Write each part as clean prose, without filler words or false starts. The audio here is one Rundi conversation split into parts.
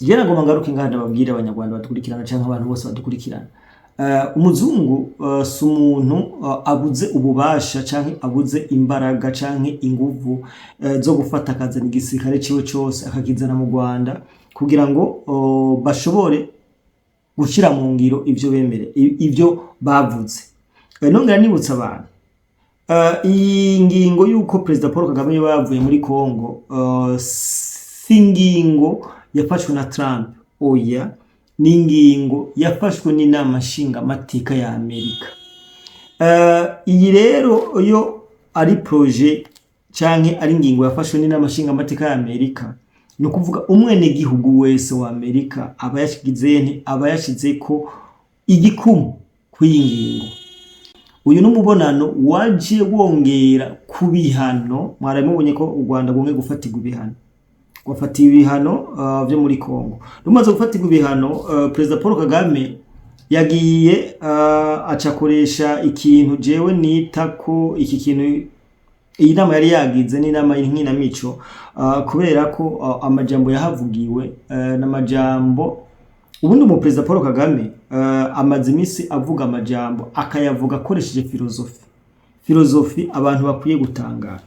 Je nagomba ngaruke ngaha ndababwire Abanyarwanda badukurikirana canke abantu bose badukurikirana. Umuzungu si umuntu abuze ububasha canke abuze imbaraga canke inguvu zo gufata akazana igisirikare ciwe cose akakizana mu Rwanda kugira ngo bashobore gushira mu ngiro ivyo bemere, ivyo bavuze. Nongera nibutsa abantu iyi ngingo y'uko Perezida Paul Kagame yoba yavuye muri Congo, si ingingo yafashwe na Trump, oya, ni ingingo yafashwe n'Inama Nshingamateka ya Amerika. Iyi rero yo ari projet canke ari ingingo yafashwe n'Inama Nshingamateka ya Amerika, ni ukuvuga umwenegihugu wese wa Amerika aba yashize nte, aba yashizeko igikumu kw'iyi ngingo. Uyu n'umubonano waje wongera ku bihano. Mwaraye mubonye ko u Rwanda rwongeye gufatirwa ibihano, rwafatiwe ibihano vyo muri Congo. Rumaze gufatirwa ibihano, Perezida Paul Kagame yagiye acakoresha ikintu jewe nita ko iki kintu, iyi nama yari yagize n'inama y'inkinamico, kubera ko amajambo yahavugiwe n'amajambo ubundi umuperezida Paul Kagame amaze iminsi avuga amajambo, akayavuga akoresheje philosophie, philosophie abantu bakwiye gutangara,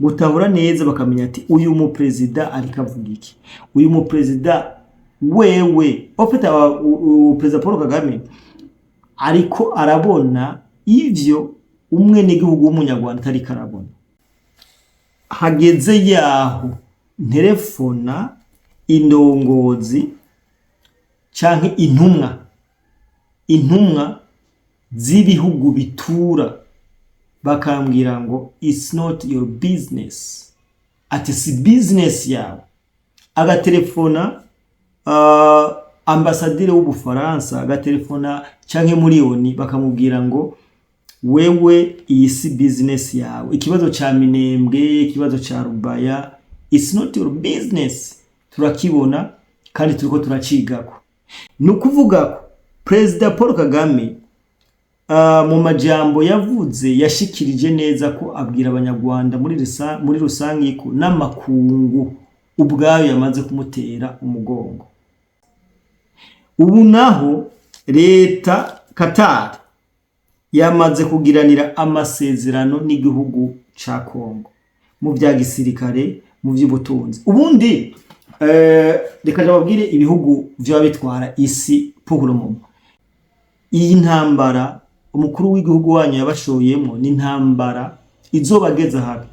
gutahura neza, bakamenya ati uyu muperezida ariko avuga iki, uyu muperezida wewe en fait perezida Paul Kagame ariko arabona ivyo umwenegihugu w'Umunyarwanda atariko arabona. Hageze yaho nterefona indongozi canke intumwa z'ibihugu bitura, bakambwira ngo "It's not your business", ati si business yawe. Agatelefona ambasaderi w'Ubufaransa, agatelefona canke muri ONU, bakamubwira ngo wewe iyi si business yawe, ikibazo ca Minembwe, ikibazo ca Rubaya, it's not your business, turakibona kandi turiko turacigako. Ni ukuvuga ko Perezida Paul Kagame mu majambo yavuze yashikirije neza ko abwira Abanyarwanda muri rusange ko n'amakungu ubwayo yamaze kumutera umugongo. Ubu naho leta Qatar yamaze kugiranira amasezerano n'igihugu ca Congo mu vya gisirikare, mu vy'ubutunzi. Ubundi reka ndababwire ibihugu vyoba bitwara isi pour le moment. Iyi ntambara umukuru w'igihugu wanyu yabashoyemo ni intambara izobageza habi.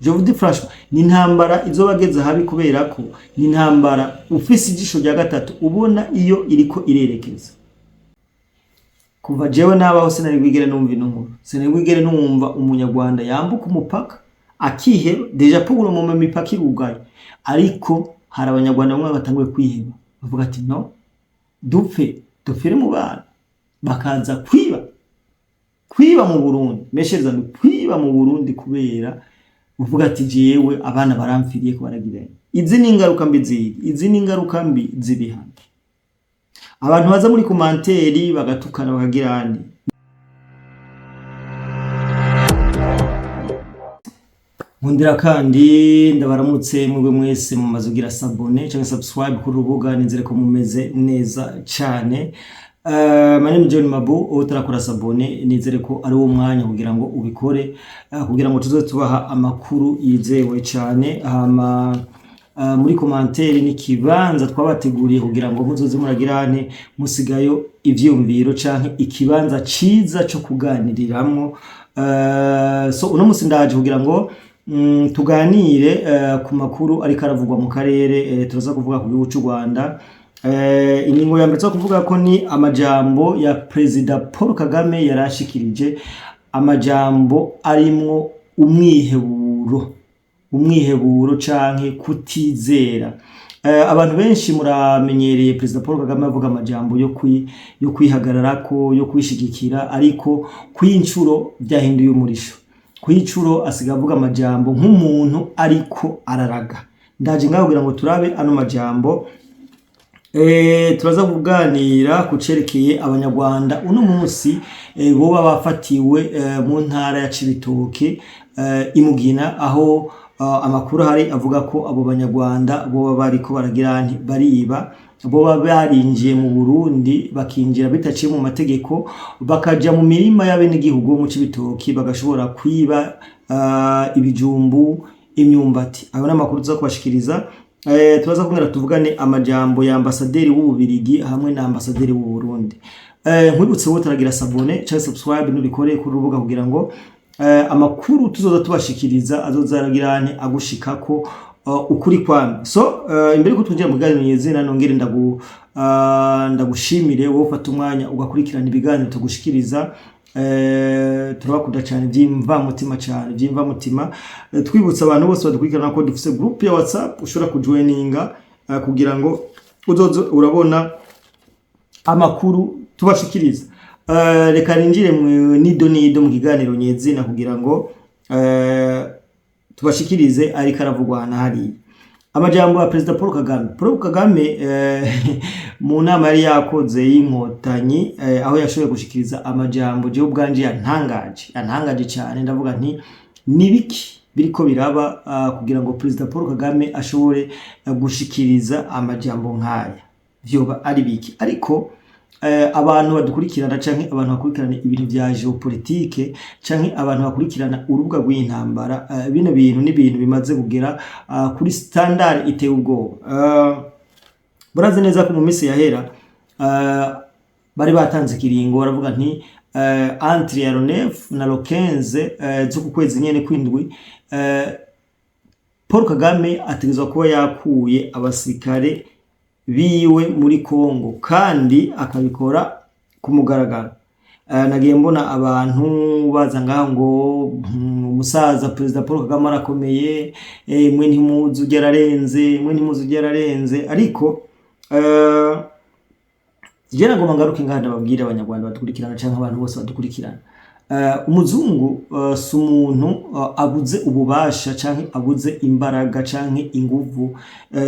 Je vous dis franchement, ni intambara izobageza habi, kubera ko ni intambara ufise ijisho rya gatatu ubona iyo iriko irerekeza. Kuva jewe nabaho sinari bwigere numva ino nkuru, sinari bwigere numva Umunyarwanda yambuka umupaka akiheba. Déjà pour le moment imipaka irugaye, ariko hari Abanyarwanda bamwe batanguye kwiheba, bavuga ati no dupfe dupfire mu bana, bakaza kwiba mu Burundi meshereza ni kwiba mu Burundi, kubera uvuga ati jewe abana baramfiriye ko baragira. Izi ni ingaruka mbi ziri, izi ni ingaruka mbi z'ibihano. Abantu baza muri commentaire bagatukana bakagira andi. Nkundira kandi ndabaramutse mwebwe mwese mumaze kugira s'abonner cyangwa subscribe kuri rubuga, nizere ko mumeze neza cyane. My name is John Mabu. Utarakora s'abonner, nizere ko ari wo mwanya kugira ngo ubikore, kugira ngo tuze tubaha amakuru yizewe cyane. Hama muri commentaire ni kibanza twabateguriye kugira ngo muzoze muragirane musigayo ivyumviro canke ikibanza ciza co kuganiriramwo. So uno musi ndaje kugira ngo tuganire ku makuru ariko aravugwa mu karere. Turaza kuvuga ku gihugu c'u Rwanda. Ingingo ya mbere tuza kuvuga ko ni amajambo ya Perezida Paul Kagame yarashikirije, amajambo arimwo umwiheburo canke kutizera. Abantu benshi muramenyereye Perezida Paul Kagame avuga amajambo yo kwihagararako, yo kwishigikira, ariko kw'incuro byahinduye umurisho. Kw'icuro asigaye avuga amajambo nk'umuntu ariko araraga. Ndaje ngaho kugira ngo turabe ano majambo. Turaza kuganira ku cerekeye Abanyarwanda uno munsi boba bafatiwe mu ntara ya Cibitoke, imugina aho Amakuru ahari avuga ko abo Banyarwanda boba bariko baragira nti bariba, boba barinjiye mu Burundi, bakinjira bitaciye mu mategeko, bakaja mu mirima y'abenegihugu bo mu Cibitoki, bagashobora kwiba ibijumbu, imyumbati. Ayo ni amakuru tuza kubashikiriza. Turaza kongera tuvugane amajambo ya ambasaderi w'Ububirigi hamwe na ambasaderi w'u Burundi. Nkwibutse wowe utaragira s'abonner canke subscribe, nubikore kuri urubuga kugira ngo amakuru tuzoza tubashikiriza azoza aragira nti agushikako ukuri kwami. So imbere yuko twinjira mu biganiro nyezina, nongere ndagushimire wowe ufata umwanya ugakurikirana ibiganiro tugushikiriza. Turabakunda cyane by'imvamutima, cyane by'imvamutima. Twibutsa abantu bose badukurikirana ko dufise group ya WhatsApp ushobora kujoininga kugira ngo uzoze urabona amakuru tubashikiriza. Reka ninjire mu nido nido mu kiganiro nyezina kugira ngo tubashikirize ariko aravugwa na hariya amajambo ya Perezida Paul Kagame. Paul Kagame mu nama yari yakoze y'Inkotanyi, aho yashoboye gushikiriza amajambo jewe ubwanje yantangaje, yantangaje cyane. Ndavuga nti nibiki biriko biraba kugira ngo Perezida Paul Kagame ashobore gushikiriza amajambo nk'aya? Vyoba ari biki? Ariko abantu badukurikirana canke abantu bakurikirana ibintu vya géopolitique canke abantu bakurikirana urubuga rw'intambara, bino bintu ni ibintu bimaze kugera kuri standard iteye ubwoba. Murazi neza ko mu minsi yahera bari batanze ikiringo, baravuga nti entre ya le 9 na le 15 z'uku kwezi nyene kwindwi, Paul Kagame ategerezwa kuba yakuye abasirikare biwe muri Congo kandi akabikora ku mugaragaro. Nagiye mbona abantu baza ngaho ngo umusaza Perezida Paul Kagame arakomeye, mwe ntimuzi ujya ararenze, mwe ntimuzi ujya ararenze. Ariko je nagomba ngaruke ngaha ndababwire Abanyarwanda badukurikirana canke abantu bose badukurikirana. Umuzungu si umuntu abuze ububasha canke abuze imbaraga canke inguvu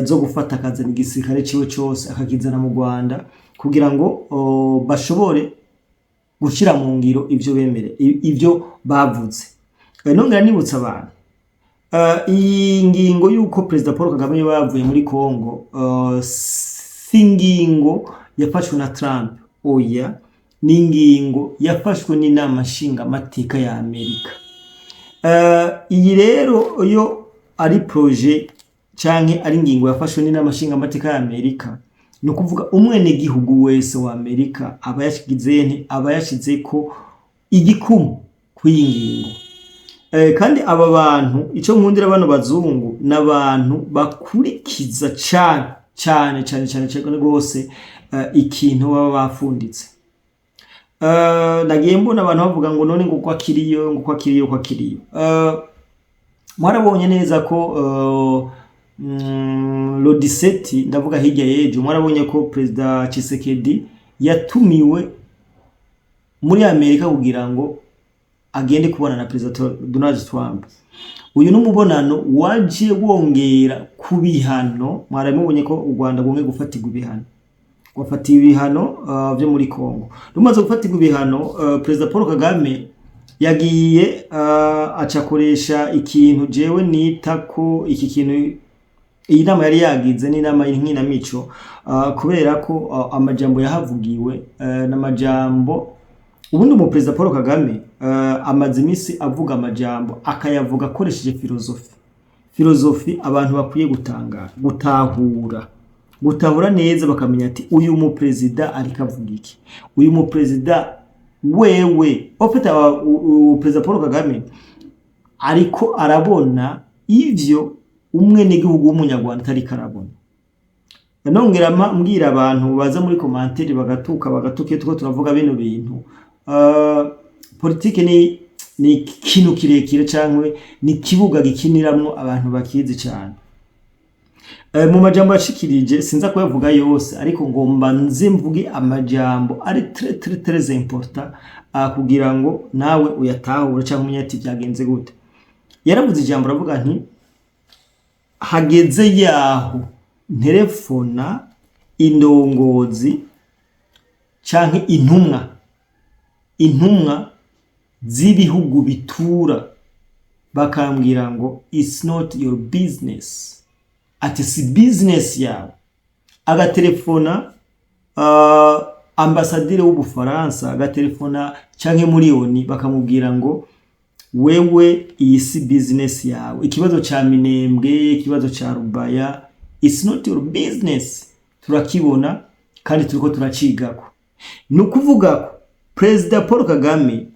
zo gufata akazana igisirikare ciwe cose akakizana mu Rwanda kugira ngo bashobore gushira mu ngiro ivyo bemere, ivyo bavuze. Nongera nibutsa abantu iyi ngingo y'uko Perezida Paul Kagame yoba yavuye muri Congo si ingingo yafashwe na Trump, oya, ni ingingo yafashwe n'Inama Nshingamateka ya Amerika. Iyi rero yo ari projet canke ari ingingo yafashwe n'Inama Nshingamateka ya Amerika, ni ukuvuga umwenegihugu wese wa Amerika aba yashize nti aba yashizeko igikumu kw'iyi ngingo. Kandi aba bantu, ico nkundira bano bazungu, n'abantu bakurikiza cane cane cane cane cane rwose ikintu baba bafunditse. Nagiye mbona abantu bavuga ngo none ngo ko akiriyo, ngo ko akiriyo, ko akiriyo. Mwarabonye neza ko le 17, ndavuga hirya y'ejo, mwarabonye ko Perezida Tshisekedi yatumiwe muri Amerika kugira ngo agende kubona na Perezida Donald Trump. Uyu ni umubonano waje wongera ku bihano. Mwaramubonye ko u Rwanda rwongeye gufatirwa ibihano, rwafatiwe ibihano vyo muri Congo. Rumaze gufatirwa ibihano, Perezida Paul Kagame yagiye acakoresha ikintu jewe nita ko iki kintu, iyi nama yari yagize n'inama y'inkinamico, kubera ko amajambo yahavugiwe n'amajambo ubundi umuperezida Paul Kagame amaze iminsi avuga amajambo, akayavuga akoresheje philosophie, philosophie abantu bakwiye gutangara, gutahura neza, bakamenya ati uyu muperezida ariko avuga iki, uyu muperezida wewe en fait perezida Paul Kagame ariko arabona ivyo umwenegihugu w'Umunyarwanda atariko arabona. Nongera mbwira abantu baza muri commentaire bagatuka, bagatuka iyo turiko turavuga bino bintu. Politike ni ikintu kirekire cankwe ni ikibuga gikiniramwo abantu bakizi cane. Mu majambo yashikirije, sinza kuyavuga yose, ariko ngomba nze mvuge amajambo ari très très très important kugira ngo nawe uyatahure canke umenye ati vyagenze gute. Yaravuze ijambo, aravuga nti hageze yaho nterefona indongozi canke intumwa z'ibihugu bitura. Bakambwira ngo "It's not your business", ati si business yawe. Agatelefona ambasaderi w'Ubufaransa, agatelefona canke muri ONU, bakamubwira ngo wewe iyi si business yawe, ikibazo ca Minembwe, ikibazo ca Rubaya, it's not your business, turakibona kandi turiko turacigako. Ni ukuvuga ko Perezida Paul Kagame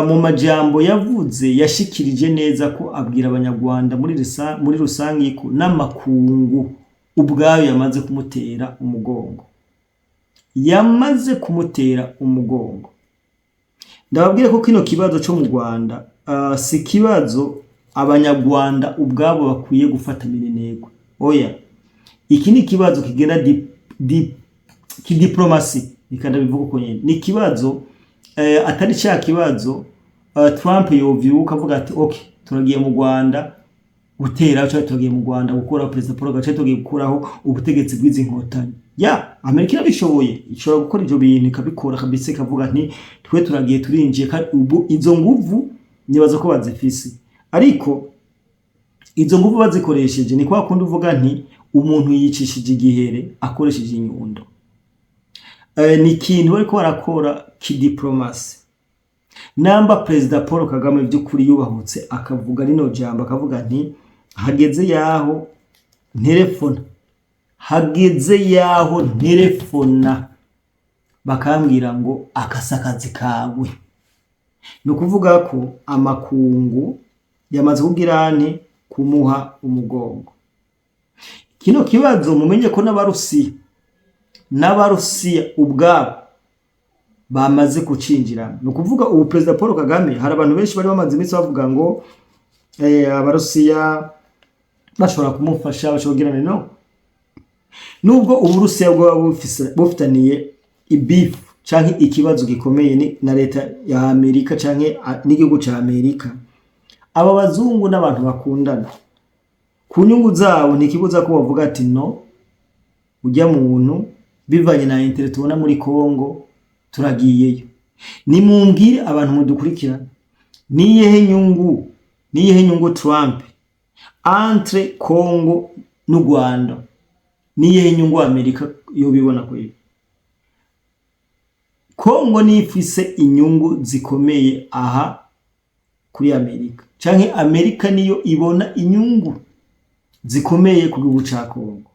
mu majambo yavuze yashikirije neza ko abwira Abanyarwanda muri rusange ko n'amakungu ubwayo yamaze kumutera umugongo, yamaze kumutera umugongo. Ndababwire ko kino kibazo cyo mu Rwanda si ikibazo Abanyarwanda ubwabo bakwiye gufata minenegwe. Oya, iki ni ikibazo kigenda kidiplomasi, reka ndabivuga uko nyene. Ni ikibazo atari cya kibazo Trump yovyuka avuga ati "Okay, turagiye mu Rwanda gutera", cyangwa turagiye mu Rwanda gukuraho Perezida Paul Kagame, cyangwa tugiye gukuraho ubutegetsi bw'izi nkotanyi. Ya Amerika irabishoboye, ishobora gukora ivyo bintu, ikabikora kabisa, ikavuga nti twe turagiye, turinjiye. Kandi ubu izo nguvu nibaza ko bazifise, ariko izo nguvu bazikoresheje ni kwa kundi uvuga nti umuntu yicishije igihere akoresheje inyundo. Ni ikintu bariko barakora kidiplomasi. Namba Perezida Paul Kagame by'ukuri yubahutse akavuga rino jambo, akavuga nti hageze yaho nterefona, hageze yaho nterefona bakambwira ngo akasa akazi kawe, ni ukuvuga ko amakungu yamaze kugira nte? Kumuha umugongo. Kino kibazo mumenye ko n'Abarusiya ubwabo bamaze kucinjiramo. Ni ukuvuga ubu Perezida Paul Kagame, hari abantu benshi bari bamaze iminsi bavuga ngo Abarusiya bashobora kumufasha, bashobora kugira no nubwo Uburusiya bwaba bufitaniye ibifu canke ikibazo gikomeye na leta ya Amerika canke n'igihugu ca Amerika. Aba bazungu n'abantu bakundana ku nyungu zabo, ntikibuza ko bavuga ati no ujya muntu bivanye na intérêt tubona muri Congo turagiyeyo. Nimumbwire abantu mudukurikirana, niyehe nyungu, niyehe nyungu Trump entre Congo n'u Rwanda? Niyehe nyungu Amerika yobibona kweli? Congo nifise inyungu zikomeye aha kuri Amerika, canke Amerika niyo ibona inyungu zikomeye ku gihugu ca Congo?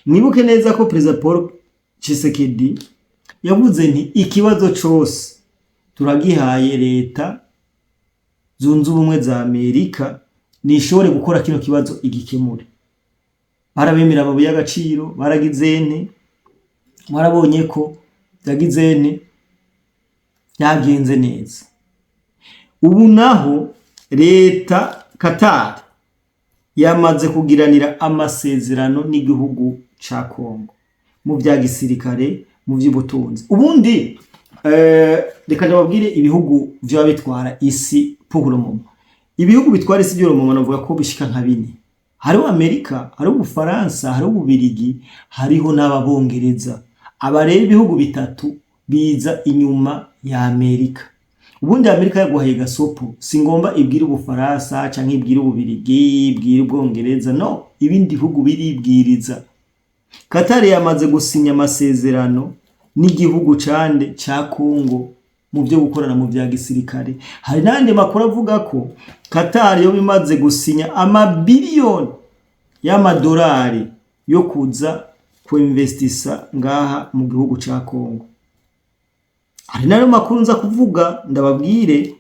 Mwibuke neza ko Perezida Paul Tshisekedi yavuze nti ikibazo cose turagihaye Leta Zunze Ubumwe za Amerika, nishobore gukora kino kibazo igikemure. Barabemera amabuye y'agaciro, baragize nte, mwarabonye ko yagize nte, byagenze neza. Ubu naho leta Qatar yamaze kugiranira amasezerano n'igihugu ca Congo mu vya gisirikare, mu vy'ubutunzi. Ubundi reka ndababwire ibihugu vyoba bitwara isi pour le moment. Ibihugu bitwara isi pour le moment navuga ko bishika nka bine: hariho Amerika, hariho Ubufaransa, hariho Ububirigi, hariho n'Ababongereza. Aba rero ibihugu bitatu biza inyuma ya Amerika. Ubundi Amerika yaguhaye gasopo, si ngomba ibwire Ubufaransa canke ibwire Ububirigi, ibwire Ubwongereza, no ibindi bihugu biribwiriza. Qatar yamaze gusinya amasezerano n'igihugu cande? Ca Congo, mu byo gukorana mu vya gisirikare. Hari n'andi makuru avuga ko Qatar yo bimaze gusinya amabiliyoni y'amadolari yo kuza kuinvestisa ngaha mu gihugu ca Congo. Hari n'ayo makuru nza kuvuga, ndababwire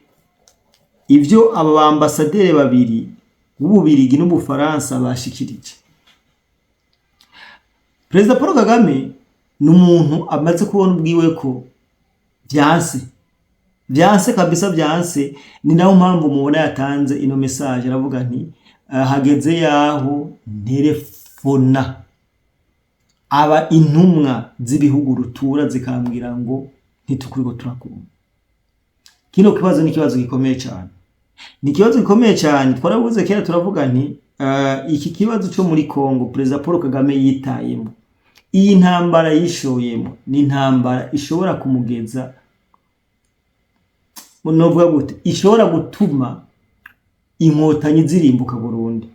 ivyo aba bambasaderi babiri b'Ububirigi n'Ubufaransa bashikirije. Perezida Paul Kagame ni umuntu amaze kubona ubwiwe ko vyanse, vyanse kabisa, vyanse. Ni nayo mpamvu mubona yatanze ino message, aravuga nti hageze yaho nterefona aba intumwa z'ibihugu rutura zikambwira ngo ntitukuriko turakunda. Kino kibazo ni ikibazo gikomeye cyane, ni ikibazo gikomeye cyane. Twaravuze kera, turavuga nti iki kibazo cyo muri Congo Perezida Paul Kagame yitayemo, iyi ntambara yishoyemo, ni intambara ishobora kumugeza, novuga gute, ishobora gutuma Inkotanyi zirimbuka burundu.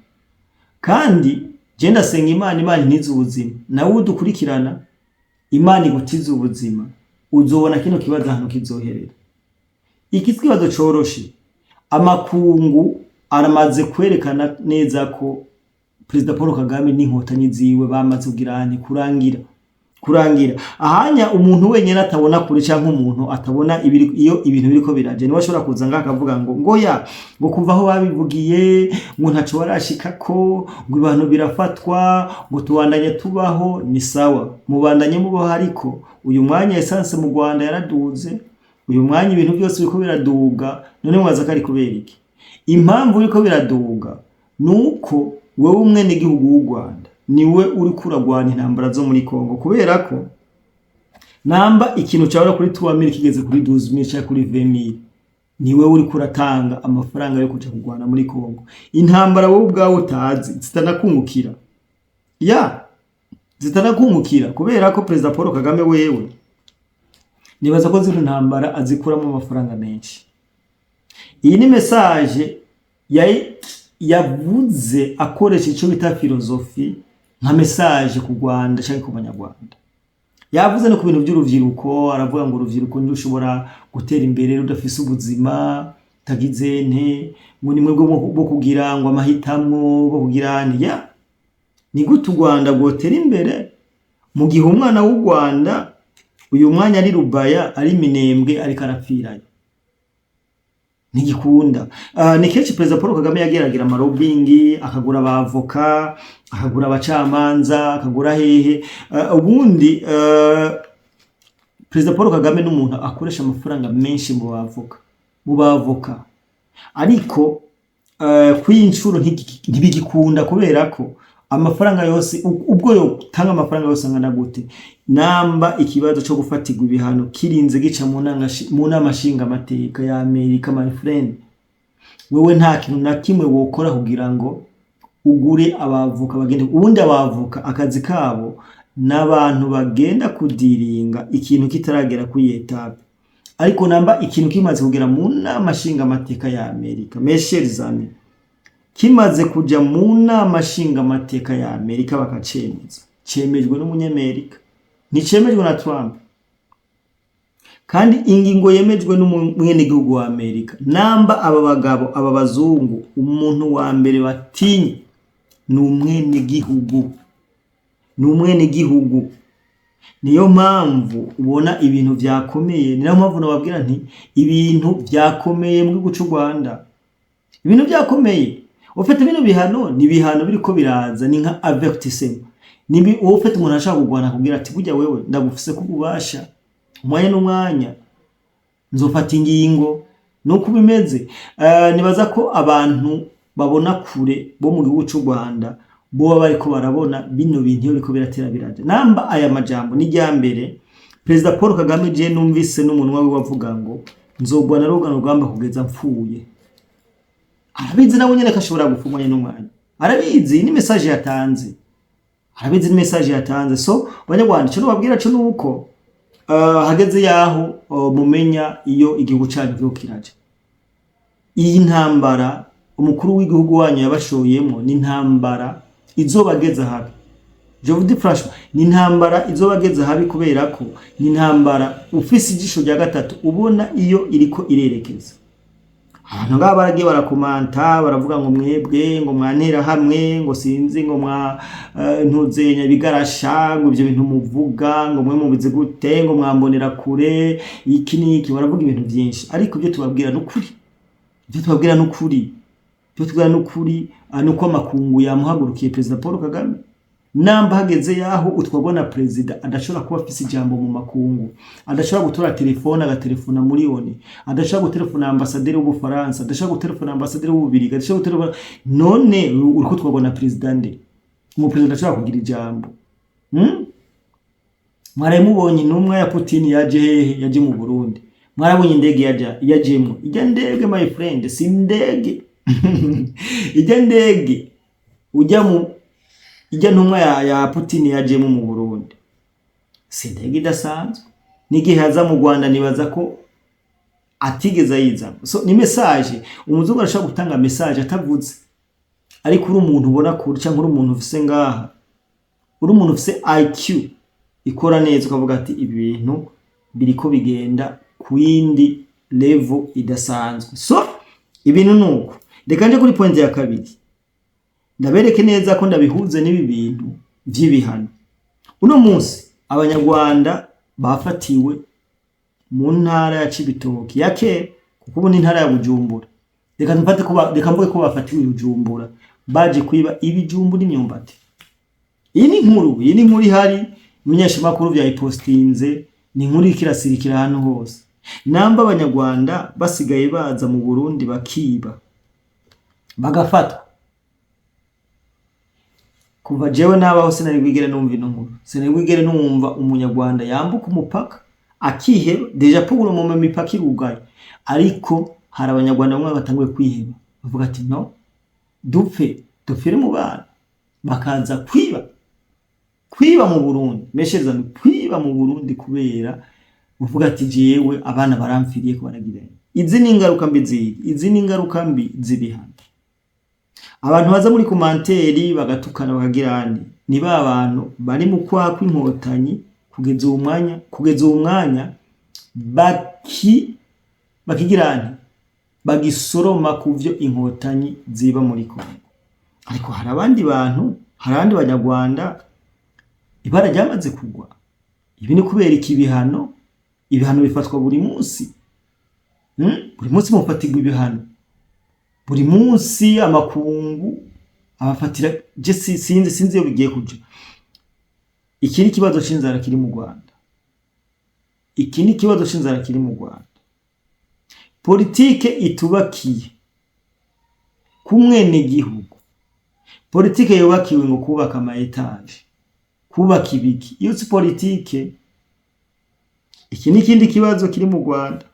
Kandi je ndasenga Imana, Imana intize ubuzima, nawe udukurikirana, Imana igutize ubuzima, uzobona kino kibazo ahantu kizoherera. Iki si kibazo coroshe. Amakungu aramaze kwerekana neza ko Perezida Paul Kagame n'inkotanyi ziwe bamaze kugira nti kurangira ahanya. Umuntu wenyine atabona kure canke umuntu atabona ibiri, iyo ibintu biriko biraje, niwe ashobora kuza ngaha akavuga ngo ya ngo kuva aho babivugiye ngo ntaco barashikako, ngo ibintu birafatwa, ngo tubandanye tubaho. Ni sawa, mubandanye mubaho, ariko uyu mwanya essence mu Rwanda yaraduze, uyu mwanya ibintu byose biriko biraduga. None mwaza ko ari kubera iki? Impamvu biriko biraduga nuko wewe umwenegihugu w'u Rwanda niwe uriko uragwana intambara zo muri Kongo, kubera ko namba ikintu cyahora kuri 3000 kigeze kuri 12000 cyangwa kuri 20000, niwe uriko uratanga amafaranga yo kuja kurwana muri Kongo, intambara wowe ubwawe utazi, zitanakungukira, ya zitanakungukira, kubera ko Perezida Paul Kagame wewe nibaza ko zino ntambara azikuramo amafaranga menshi. Iyi ni message yavuze akoresha icyo bita philosophie nka message ku Rwanda cyangwa ku Banyarwanda. Yavuze no ku bintu by'urubyiruko, aravuga ngo urubyiruko ntirushobora gutera imbere rudafise ubuzima, tagize nte, ngo ni mwebwe bo kugira ngo amahitamwo bo kugira nti ya ni gute u Rwanda rwotera imbere mu gihe umwana w'u Rwanda uyu mwanya ari Rubaya, ari Minembwe, ariko arapfirayo? Ntigikunda. Ni kenshi Perezida Paul Kagame yageragira ama lobbying, akagura abavoka, akagura abacamanza, akagura hehe. Ubundi Perezida Paul Kagame n'umuntu akoresha amafaranga menshi mu bavoka, ariko kw'iyi nshuro ntibigikunda, kubera ko amafaranga yose, ubwo yotanga amafaranga yose angana gute, namba ikibazo co gufatirwa ibihano kirinze gica mu nama nshingamateka ya Amerika, my friend, wewe nta kintu na kimwe wokora kugira ngo ugure abavoka bagende. Ubundi abavoka akazi kabo n'abantu bagenda kudiringa ikintu kitaragera kuri étape, ariko namba ikintu kimaze kugera mu nama nshingamateka ya Amerika, mes chers amis, kimaze kuja mu nama nshingamateka ya Amerika bakacemeza, cemejwe n'umunyamerika, nticemejwe na Trump. Kandi ingingo yemejwe n'umwenegihugu wa Amerika, namba aba bagabo, aba bazungu, umuntu wa mbere batinya ni umwenegihugu, ni umwenegihugu. Niyo mpamvu ubona ibintu vyakomeye. Ni nayo mpamvu nababwira nti ibintu vyakomeye mu gihugu c'u Rwanda, ibintu vyakomeye. Ufite bino bihano, ni ibihano biriko biraza, ni nka avertissement. Nibi wowe ufite umuntu ashaka kurwana akubwira ati: "Burya wewe ndagufise ko ububasha, umwanya n'umwanya nzofata ingingo." Nuko bimeze. Nibaza ko abantu babona kure bo mu gihugu c'u Rwanda boba bariko barabona bino bintu iyo biriko biratera biraja. Namba aya majambo ni rya mbere Perezida Paul Kagame je numvise n'umunwa wiwe avuga ngo nzogwana rugana rugamba kugeza mpfuye. Arabizi nawe nyene ko ashobora gupfa umwanya n'umwanya, arabizi, ni message yatanze, arabizi, ni message yatanze. So Banyarwanda, ico nobabwira co nuko hageze yaho mumenya iyo igihugu canyu kiriko kiraja. Iyi ntambara umukuru w'igihugu wanyu yabashoyemo ni intambara izobageza habi. Je vous dis franchement, ni intambara izobageza habi, kubera ko ni intambara ufise ijisho rya gatatu ubona iyo iriko irerekeza. Abantu ngaba baragiye barakomanta, baravuga ngo mwebwe ngo mwantera hamwe, ngo sinzi, ngo mwa ntuzenya ibigarasha, ngo ivyo bintu muvuga, ngo mwe mubizi gute, ngo mwambonera kure, iki n'iki. Baravuga ibintu byinshi, ariko ibyo tubabwira n'ukuri, ibyo tubabwira n'ukuri, ibyo tubabwira n'ukuri, nuko amakungu yamuhagurukiye Perezida Paul Kagame. Namba hageze yaho utwagwa na perezida adashobora kuba afise ijambo mu makungu, adashobora gutora telefone agatelefona muri ONU, adashobora gutelefona ambasaderi w'Ubufaransa, adashobora gutelefona ambasaderi w'Ububirigi, adashobora gutelefona, none uriko utwagwa na perezida nde? Umuperezida adashobora kugira ijambo, Mwaraye mubonye intumwa ya Putin yaje hehe? Yaje mu Burundi. Mwarabonye indege yaja yajemwo? Ijya ndege, my friend, si indege. Ijya ndege ujya mu ijya ntumwa ya Putin yajemo mu Burundi si indege idasanzwe. N'igihe yaza mu Rwanda nibaza ko Atigeze ayizana. So ni message, umuzungu arashobora gutanga message atavuze, ariko uri umuntu ubona kure cyangwa uri umuntu ufise ngaha, uri umuntu ufise IQ ikora neza, ukavuga ati ibi bintu biriko bigenda ku yindi level idasanzwe. So ibintu nuko. Reka nje kuri point ya kabiri, ndabereke neza ko ndabihuze n'ibi bintu vy'ibihano. Uno munsi Abanyarwanda bafatiwe mu ntara ya Cibitoki ya kera, kuko ubu ni intara ya Bujumbura. Reka mfate ko reka mvuge ko bafatiwe i Bujumbura baje kwiba ibijumbu n'imyumbati. Iyi ni inkuru ihari, ibimenyeshamakuru vyayipostinze, ni inkuru iriko irasirikira ahantu hose. Namba Abanyarwanda basigaye baza mu Burundi bakiba bagafatwa, kuva jewe nabaho sinari bwigere numva ino nkuru, sinari bwigere numva Umunyarwanda yambuka umupaka akiheba. Déjà pour le moment imipaka irugaye, ariko hari Abanyarwanda bamwe batanguye kwiheba, bavuga ati no dupfe dupfire mu bana, bakaza kwiba mu Burundi. Meshereza ni kwiba mu Burundi kubera uvuga ati jewe abana baramfiriye ko baragira. Izi ni ingaruka mbi zigi, izi ni ingaruka mbi z'ibihano. Abantu baza muri commentaire bagatukana bakagira ane, ni ba bantu bari mu kwaha kw'Inkotanyi kugeza uwo mwanya bakigira ane, bagisoroma ku vyo Inkotanyi ziba muri Kongo. Ariko hari abandi bantu, hari abandi Banyarwanda ibara ryamaze kugwa. Ibi ni kubera iki? Ibihano, ibihano bifatwa buri munsi. Buri munsi mufatirwa ibihano, buri munsi amakungu abafatira. Je sinzi iyo bigiye kuja. Iki ni ikibazo c'inzara kiri mu Rwanda, iki ni ikibazo c'inzara kiri mu Rwanda. Politike itubakiye ku mwenegihugu, politike yubakiwe ngo kubaka ama étages, kubaka ibiki, iyo si politike. Iki ni ikindi kibazo kiri mu Rwanda.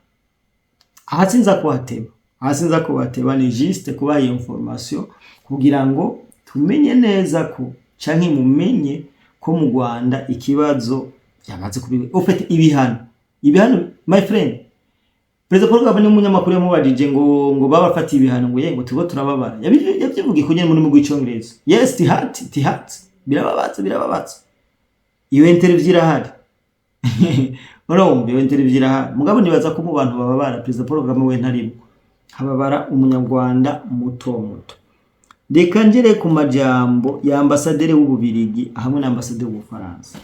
Aha sinza kuhateba, aha sinza kuhateba, ni juste kubaha iyo information kugira ngo tumenye neza ko, canke mumenye ko mu Rwanda ikibazo byamaze kubi. Au fait, ibihano, my friend, Perezida Paul Kagame, n'umunyamakuru yamubajije ngo babafatiye ibihano, ngo ye ngo turiko turababara. Yavyivugiye kunyene mu rurimi rw'Icongereza: "Yes, it hurt, it hurt." Birababaza, birababaza. Iyo interview irahari, urumva, iyo interview irahari. Mugabo nibaza ko mu bantu bababara, Perezida Paul Kagame we ntarimo, hababara Umunyarwanda muto muto. Reka ngere ku majambo ya ambasaderi w'Ububirigi hamwe na ambasaderi w'Ubufaransa.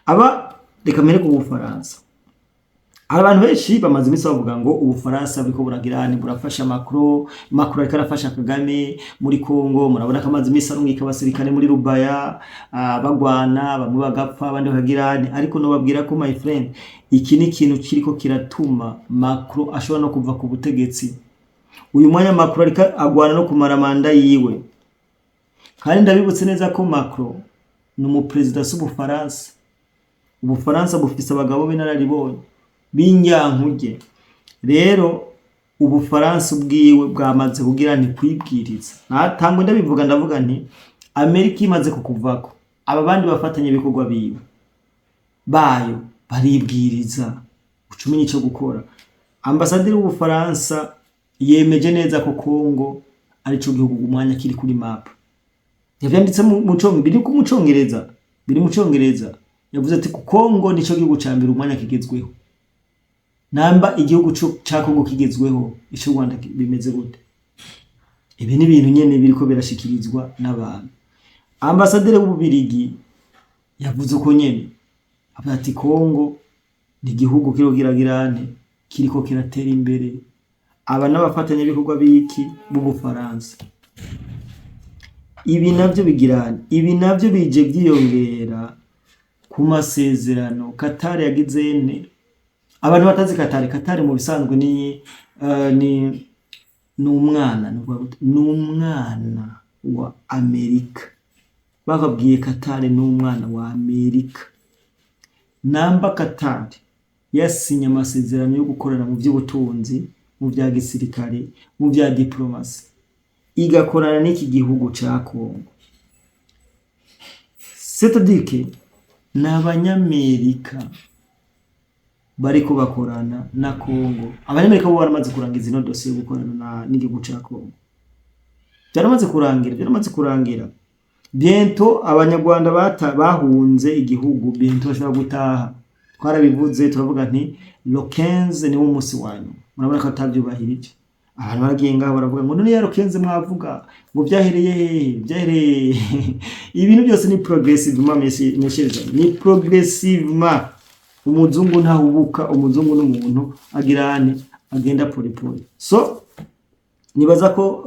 Aba, reka mbere ku Bufaransa. Hari abantu benshi bamaze iminsi bavuga ngo Ubufaransa buriko buragira ni burafasha Macron, Macron ariko arafasha Kagame muri Congo. Murabona ko amaze iminsi arungika abasirikare muri Rubaya, bagwana, bamwe bagapfa, abandi bakagira. Ariko nobabwira ko, my friend, iki ni ikintu kiriko kiratuma Macron ashobora no kuva ku butegetsi. Uyu mwanya Macron ariko agwana no kumara manda yiwe, kandi ndabibutse neza ko Macron ni umuperezida w'Ubufaransa. Ubufaransa bufise abagabo b'inararibonye b'inyankuge. Rero Ubufaransa ubwiwe bwamaze kugira ntikwibwiriza. Natangwe ndabivuga, ndavuga nti Amerika imaze kukuvako, aba bandi bafatanya ibikorwa biwe bayo baribwiriza, uca umenya ico gukora. Ambasaderi w'Ubufaransa yemeje neza ko Kongo arico gihugu umwanya kiri kuri map. Yavyanditse biri mu Congereza, biri mu Congereza. Yavuze ati ku Kongo nico gihugu ca mbere umwanya kigezweho. Namba igihugu ca Kongo kigezweho, ico Rwanda bimeze gute? Ibi ni ibintu nyene biriko birashikirizwa n'abantu. Ambasaderi w'Ububirigi yavuze uko nyene, avuga ati Kongo ni igihugu kiriko kiragirane, kiriko kiratera imbere. Aba n'abafatanyabikorwa b'iki? B'Ubufaransa. Ibi navyo bigirane, ibi navyo bije vyiyongera ku masezerano Qatar yagize ne. Abantu batazi Qatar, Qatar mu bisanzwe ni umwana, nuvuga gute? Ni umwana wa Amerika. Bababwiye Qatar ni umwana wa Amerika. Namba Qatar yasinye amasezerano yo gukorana mu vy'ubutunzi, mu vya gisirikare, mu vya diplomasi, igakorana n'iki gihugu ca Congo, c'est-à-dire que ni Abanyamerika. Bariko bakorana na Congo. Abanyamerika bo baramaze kurangiza ino dosiye yo gukorana n'igihugu ca Congo. Byaramaze kurangira, byaramaze kurangira. Bientôt Abanyarwanda bahunze igihugu, bientôt bashobora gutaha. Twarabivuze, turavuga nti le 15 niwo munsi wa nyuma. Murabona ko atavyubahirije. Abantu baragiye ngaho baravuga ngo none ya le 15 mwavuga ngo vyahereye hehe? Vyahereye hehe? Ibintu byose ni progressivement, meshereza, ni progressivement. Umuzungu ntahubuka, umuzungu n'umuntu agirane agenda pole pole. So nibaza ko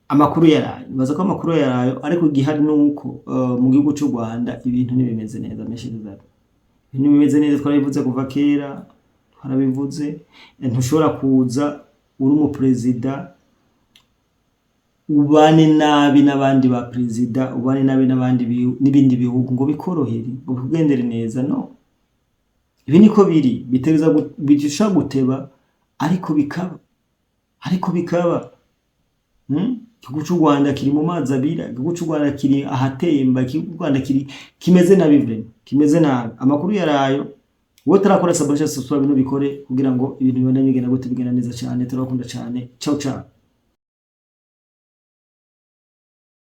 amakuru yarayo, nibaza ko amakuru yarayo, ariko igihari ni uko mu gihugu cy'u Rwanda ibintu ntibimeze neza, meshereza, ibintu bimeze neza. Twarabivuze kuva kera, twarabivuze. Ntushobora kuza uri umuperezida ubane nabi n'abandi ba perezida, ubane nabi n'abandi n'ibindi bihugu ngo bikorohere, ngo bikugendere neza. No ibi niko biri, bitereza bishobora guteba, ariko bikaba, ariko bikaba. Igihugu cy'u Rwanda kiri mu mazi abira, igihugu cy'u Rwanda kiri ahatemba, igihugu cy'u Rwanda kiri kimeze nabi, vraiment kimeze nabi. Amakuru yarayo. Wowe utarakora s'abonner, subscribe, bikore kugira ngo ibintu bibandanye bigenda gute, bigenda neza cyane. Turabakunda cyane. Ciao ciao.